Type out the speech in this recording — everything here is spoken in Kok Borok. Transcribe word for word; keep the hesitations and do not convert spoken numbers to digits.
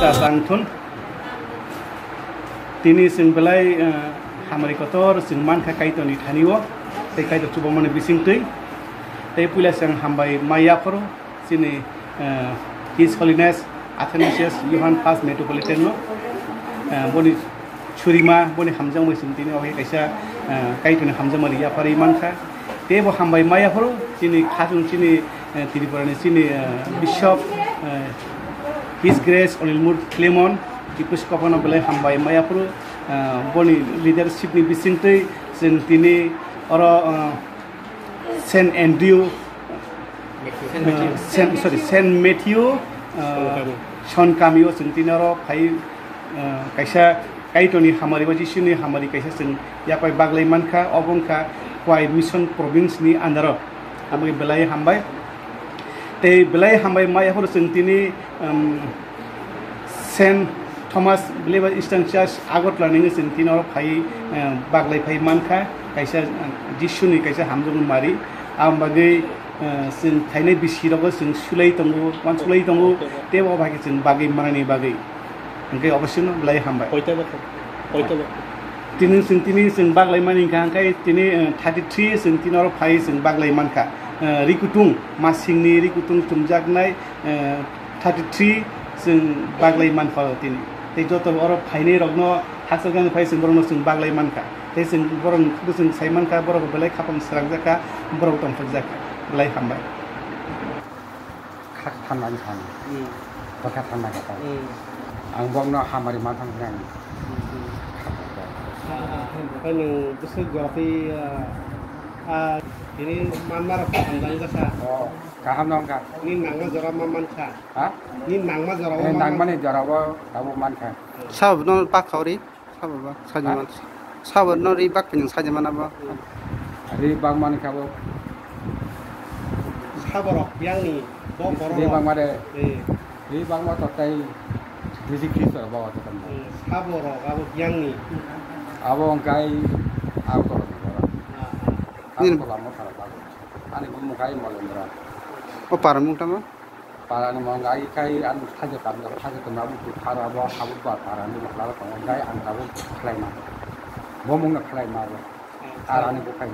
Asang thun. Tini chwng belai, eh, hamari kotor chwng mankha Kaitorni thani-o, tei Kaitor chubamani bisingtwi. Tei puila chwng hambai ma yapharo chini, eh, His Holiness Athanasius Johan First Metropolitan no, eh, boni churima, boni hamjakmani chwng tini obo kaisa, eh, Kaitorni hamjakmani yapharwi mankha. Tei bo hambai ma yapharo chini khachung chini, eh, Tripura ni chini, eh, Bishop, eh, His Grace Onilmur Clement Episcopal no belai hambai ma yapharo, eh, boni leadership ni bisingtwi chwng tini oro, eh, Saint Andrew, Saint Matthew. Eh, Saint, sorry, Saint Matthew, eh, Sonkami. Sonkamio chwng tini oro phai, eh, kaisa Kaitorni hamari ba Jisuni hamari kaisa chwng yapai baglai mankha, obo wngkha Khowai Mission Province ni under o. Aboni belai hambai. Tei belai hambai ma yapharo chwng tini, um, Saint Thomas Believer Eastern Church Agartala ni chwng tini oro phai, eh, baglai phai mankha, kaisa, eh, Jisuni kaisa hamjakmani mari. Aboni bagwi, eh, chwng thainai bisi rogo chwng sulai tongo, uansuklai tongo, tei bo bai khe chwng bagwi manani bagwi. Hwnkhe obo chwngno belai hambai. Koita bokhok? Koita bokhok? Tini chwng, tini chwng baglai mani hwnkha, hwnkhe tini, eh, thirty three chwng tini oro phai chwng baglai mankha. Eh, rikutung, masingni rikutung chumjaknai, eh, thirty three chwng baglai mankha o tini. Tei joto oro phainai rokno hakchal gani phai chwng borokno chwng baglai mankha. Tei chwng borok chwng sai mankha, borok belai khapang srangjak kha, borok tongthokjak kha. Belai hambai. Kha thangnani thani. Hmm. Bwkha thangna kha tang. Hmm. Ang bokno hamari manthang hinani. Hmm. Omo hai nwng bwswk jora twi, ah, ah, tini manma rok hamjak jasa. Oh, kaham no wngkha. Nini nangma jora ma mankha. Ha? Nini nangma jora o. Eh, ma nangmani jora o tabuk mankha. Sabo no pak khauri. Sabo ba, sajima. Ha? Sabo no ri bak pining sajima na ba. Ri bak mani kha bo. Sabo rok yang ni, bo borok. Ri bak ma de. Eh. Ri bak ma to tai. Digi kis ba wa to tam. Eh, sabo rok abo yang ni. Abo wngkai abo to. Ah, ah. Abo to lamo thara ba. Ani bo mukai molendra. O para mung tamo? Parani mong ai kai an thaja tam da thaja tam abu tu thara bo abu ba parani mokla tongo gai ang tabuk khlai ma. Bo mung na khlai ma bo. Parani bo kai.